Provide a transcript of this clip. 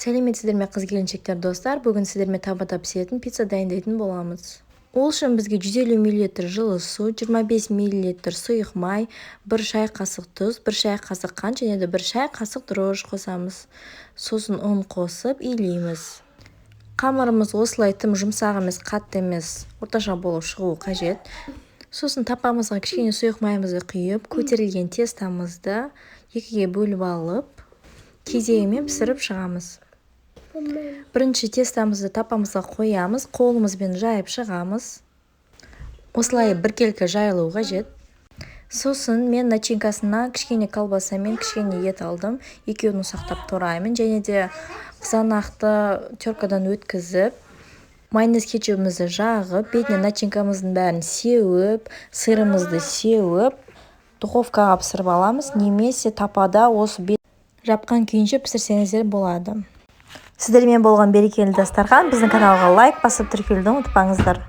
Сәлеметсіздер ме, қыз-келіншектер, достар! Бүгін сіздермен табада пісетін пицца дайындайтын боламыз. Ол үшін бізге 150 мл жылы су, 25 мл сұйық май, 1 шай қасық тұз, 1 шай қасық қант және де 1 шай қасық дрожжи қосамыз. Сосын ұн қосып илейміз. Қамырымыз осылай тым жұмсақ емес, қатты емес, орташа болып шығуы қажет. Сосын тапамызға кішкене сұйық майымызды құйып, көтерілген тестамызды екіге бөліп алып, кезегімен пісіріп шығамыз. Бірінші тестамызды тапамызға қоямыз, қолымызбен жайып шығамыз. Осылай біркелкі жайылуы қажет. Сосын мен начинкасына кішкене колбаса мен кішкене ет алдым, екеуін ұсақтап тураймын және де қызанақты теркадан өткізіп, майонез, кетчупымызды жағып, бетіне начинкамыздың бәрін сеуіп, сырымызды сеуіп, духовкаға пісіріп аламыз немесе тапада осы бет жапқан күйінше пісірсеңіздер болады. Сіздермен болған «Берекелі дастархан». Біздің каналға лайк басып, тіркелуді ұмытпаңыздар.